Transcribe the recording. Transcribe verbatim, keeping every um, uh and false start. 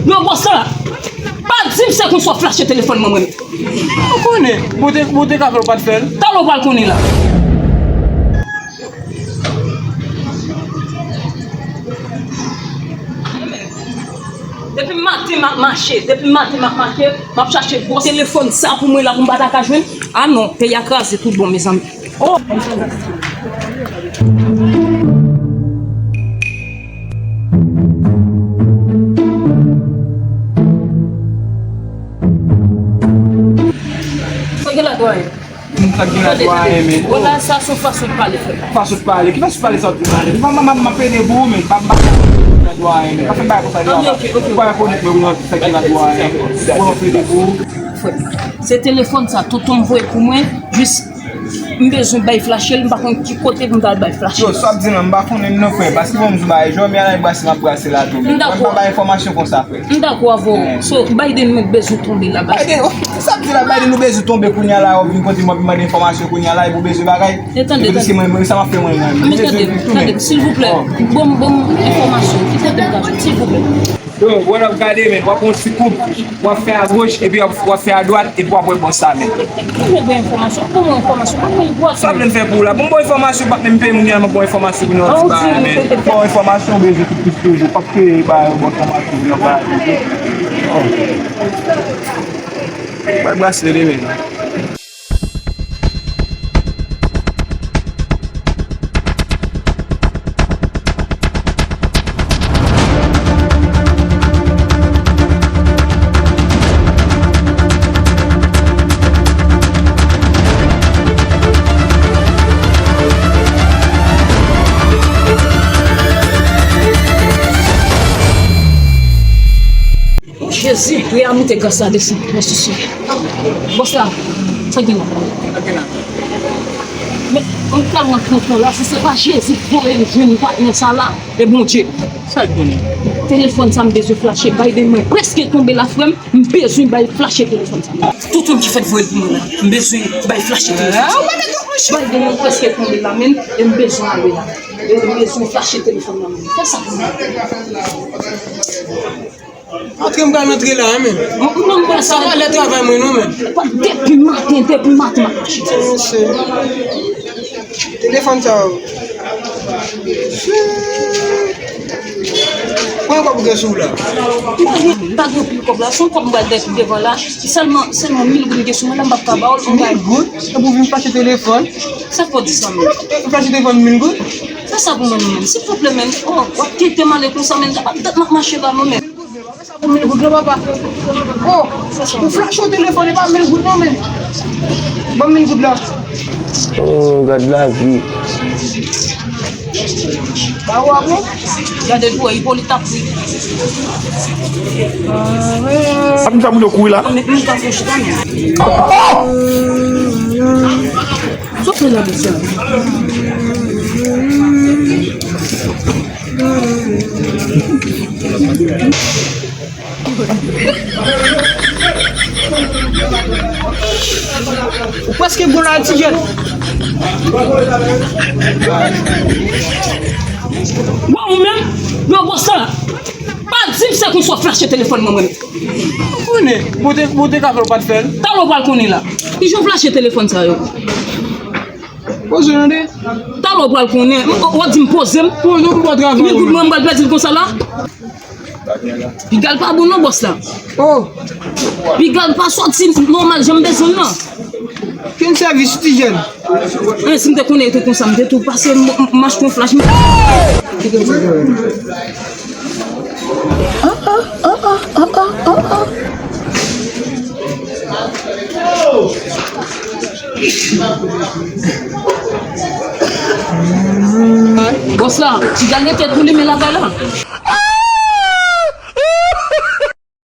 Yo, bòs la, pa di m se konsa w flache telefòn mwen, mwen. Ou konnen, bon te, bon te ka fè l, ou pa t fè l. Talè w pral konnen la. Depi maten m ap mache, depi maten m ap mache, m ap chache bòs telefòn sa pou mwen la pou m pa ta ka jwenn. Ah non, peyi a kraze tout bon, mezanmi. Oh! Sa gen la, dwayen? Sa gen la, dwayen, men. Wala, sa se yon fason de pale, frè. Fason de pale? Ki fason de pale sa w di la? M ap pede pou ou, men. M ap pede pou ou, men. Pa fè bagay konsa, dwayen, men. Ou pa rekonèt mwen, non, sa gen la, dwayen. Mwen, m ap pede pou ou. Frè, se telefòn sa, tonton m voye pou mwen, jis m bezwen bay flache l, m pa konn ki kote pou m ta al bay flache l. Yo, sa w ap di la, m pa konnen non, frè, paske bon, m di w bagay, jò, m al brase, m ap brase la tou. M dakò. Mwen pa bay enfòmasyon konsa, frè. M dakò avè w. So, Biden mwen bezwen tonbe la, Biden. Biden, sa w ap di la, Biden, nou bezwen tonbe kounye a la, w vin kote m, w ap mande enfòmasyon kounye a la, epi w bezwen bagay. E tande, tande. Epi se mwen, mwen, sa m ap fè mwen menm. Men tande, tande, silvouplè. Bon, bon, enfòmasyon. Kite m gaje, silvouplè. Yo, what up, gade, men, w ap pran yon ti koub, w ap fè agoch, epi w ap, w ap fè adwat, epi w ap wè bòs la, men. Mwen gen enfòmasyon, pou mwen enfòmasyon, pa mwen bòs. Sa vle m fè pou ou la? Pou m ba w enfòmasyon, pa menm peye moun nan, mwen ba w enfòmasyon pou nou an ti bagay, men. Ba w enfòmasyon, bezwen tout plis toujou, p ap kreye ba yo bon enfòmasyon pou yon bagay. Oh. Bay braselè, men. O Jezi, priyè a moute, gras la desann. Mèsi, Senyè. Bòs la, sa gen la? Sa gen la? Men, mwen tèlman kontan la, si se pa Jezi ki voye m jwenn patnè sa la, e Bondye. Sa l konnen? Telefòn sa m bezwen flache, Biden mwen prèske tonbe la, frè m, m bezwen bay flache telefòn sa. Tout moun ki fèt voye l pou mwen la, m bezwen bay flache telefòn sa. Biden mwen prèske tonbe la, men, e m bezwen ale la. E m bezwen flache telefòn nan, men. Fè sa pou mwen. Antre, m pral antre la, men. Mwen, mwen, mwen, sa pa lè travay mwen, non, men. Depi maten, depi maten, m ap mache. Ti mesye. Telefòn sa yo. Pran kòb ou gen sou w la. M pa gen, m pa gen pil kòb la. Se yon kòb m pral depi devan la. Sèlman, sèlman mil goud m gen sou mwen la, m p ap ka ba w l. Mil goud? E pou vin flache telefòn? Sa k fè w di sa, men? Flache telefòn mil goud? Fè sa pou mwen, non, men. Silvouplè, men. Oh, w ap kite m ale konsa, men. Sa pa tèt m ap mache la, non, men. Sa pou mil goud la, papa. Oh, ou flache yon telefòn, e pa mil goud non, men. Ban m mil goud la. Oh, gad lavi. Ba ou a bon? Gade l pou wè, Ipolit ap ri. Ap m fè moun yo kouri la. Mwen, mwen ka fè chita, men. Sa w fè la, mesye? Ou prèske bon la, ti jèn. Bon, ou menm, yo, bon, sa la. Pa di m se konsa w flache telefòn mwen, mwen. Ou konnen, bon te, bon te ka fè l, ou pa t fè l. Talè w pral konnen la. Kijan w flache telefòn sa yo? Poze w tande. Talè w pral konnen. M, w ap di m poze m. Poze w pou w pa travay. Mil goud mwen, m pral pèdi l konsa la. Piga l pa bon non, bòs la. Oh. Piga l pa sòti nòmal jan m bezwen l lan. Kenn sèvis, ti jèn. An, si m te konnen te konsa, m te tou pase m, m, m achte yon flash. Ah, ah, ah, ah. Bòs la, ti gal rete tou limen lakay la.